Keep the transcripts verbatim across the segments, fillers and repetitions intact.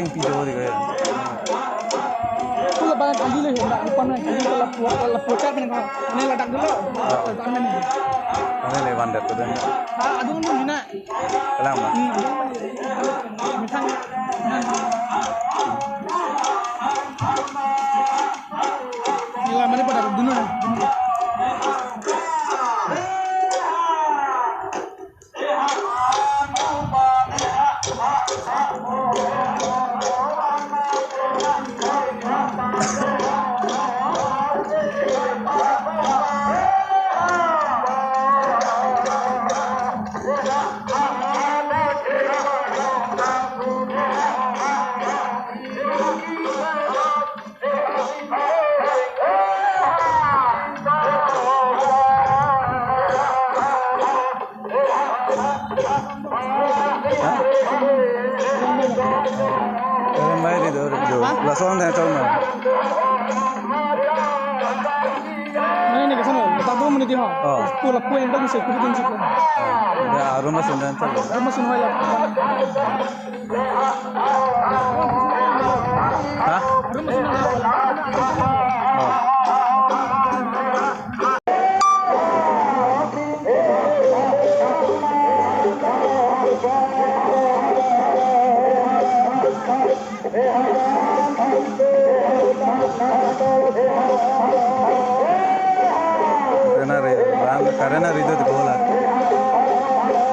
Video di kaya. Kula bang kali le henda, lupa na kali kala puat kala puat kan ko. Ini ladak dulu. Kami le bandar tu dan. Ah, aduh, ini nak. Kalang ma? Hmm, aduh, ini. Mithang. Ini lama ni pada dulu na. Karen mai di do do. Lason na chong na. Nai ni kesan, tak dua menit ha. Oh. Pula kue yang tak bisa kudu tunjuk. Ya, rumah sundan chong. Rumah sundan lah. Ha? Rumah sundan lah. Oh. Karen ari, bang, Karen ari do di bola.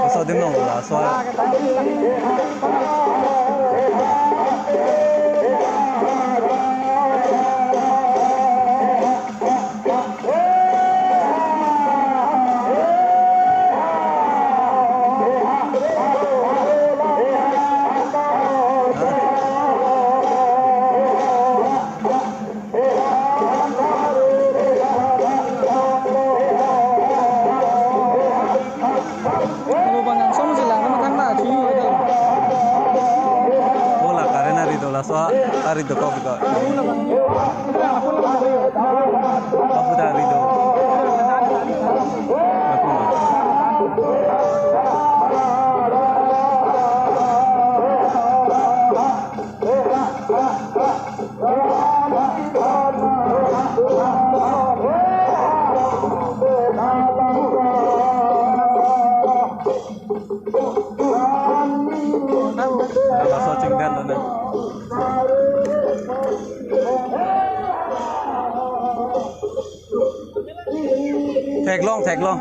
Laso adim nong bola, so. Abo bang yang som sila, kamatang na, cuy, ada. Bola Karen ari do laso, ari do kok do. Kapu ta ari do. Kapu ma. Laso chingdan lo na. Theklong, theklong.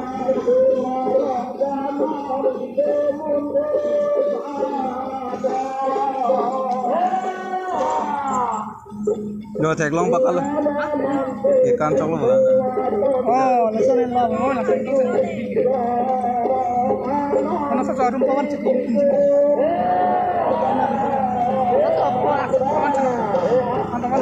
Do theklong pakal. Ikan choklo ba. Oh, lason lo, oh, lason. Mana sa jarum pawan cek. Pawan cek. Antaman.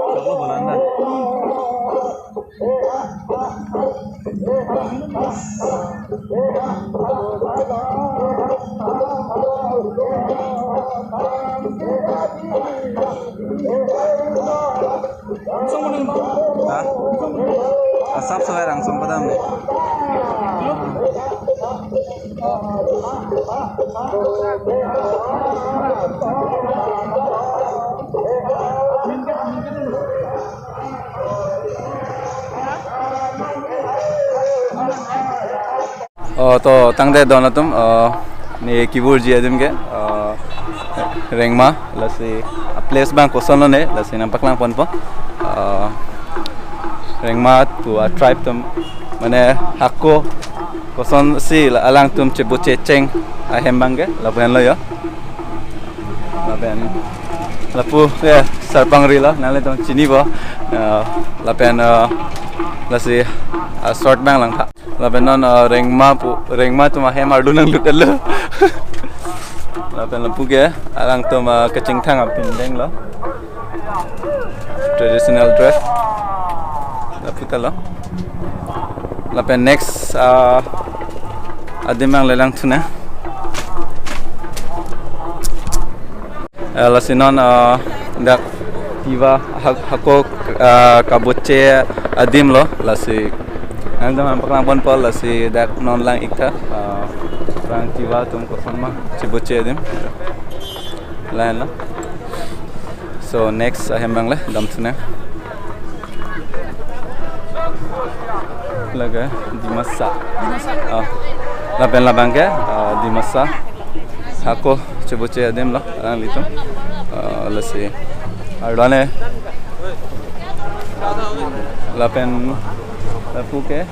Choklo bola na. Ha? Asap soi rang song padam ni. Oh, to tangte don atum, oh, ne kevorji adim ke, oh, rengma, lasi, ap- place abang kosonlone, lasi nangpaklang ponpo. Ah, Rengma pu a tribe atum, mane hako kosonsi la alangtum cheboche cheng ahem abangke, lapu henlo jo. Lapen lapu ke Sarpangrilo, nanglitum chinipo. Ah, lapen, ah, lasi, ah, short abang langtha. Lapen non, ah, Rengma pu, Rengma atum ahem arlo nanglutlo. Lapen lapu ke alangtum, ah, kachingthang apindenglo. Traditional dress. Lapu talo. Lapen next, ah, adim abang le langthu nang. Eh, lasi non, eh, dak Tiwa hak-, hako, eh, kaboche adim lo, lasi nangdam nangpaklang ponpo, lasi dak non lang-iktha, eh, bang Tiwa atum kosonma cheboche adim. Lahenlo. So next ahem abang le damthu nang. Lake Dimasa. Ah. Lapen labang ke, ah, Dimasa hako cheboche adim lo alanglitum. Ah, lasi arlo ne. Lapen lapu ke.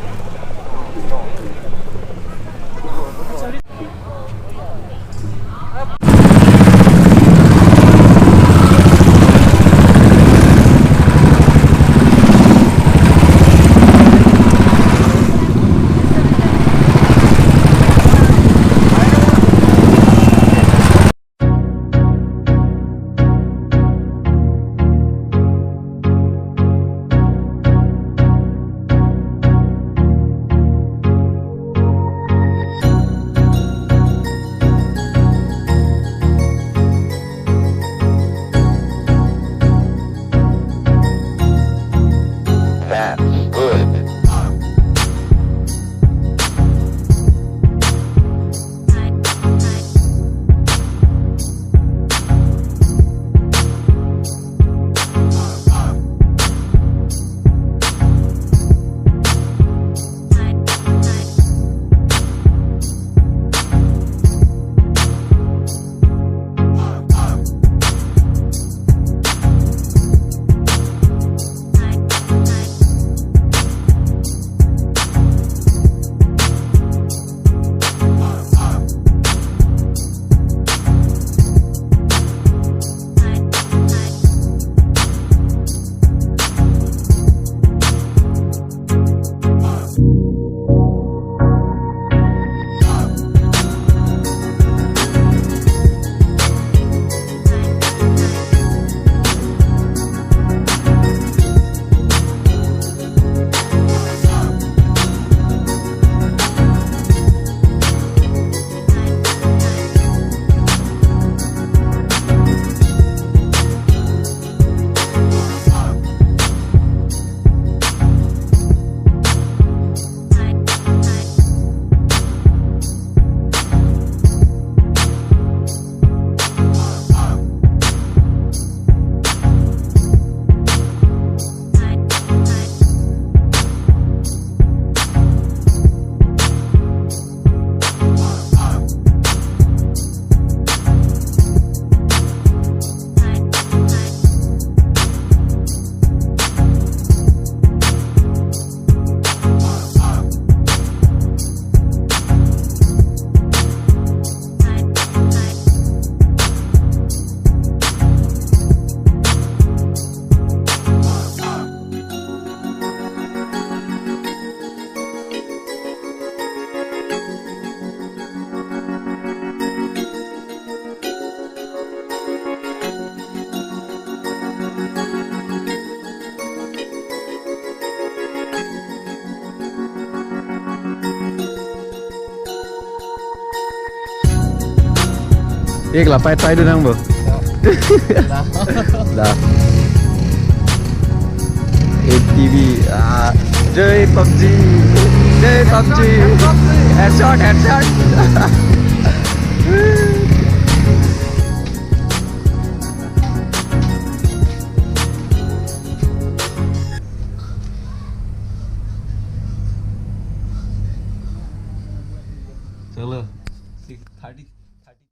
That's good. Ek lapai tai dun nang bo. Dah. A T V, ah, Jai PUBG, Jai PUBG. Headshot, headshot.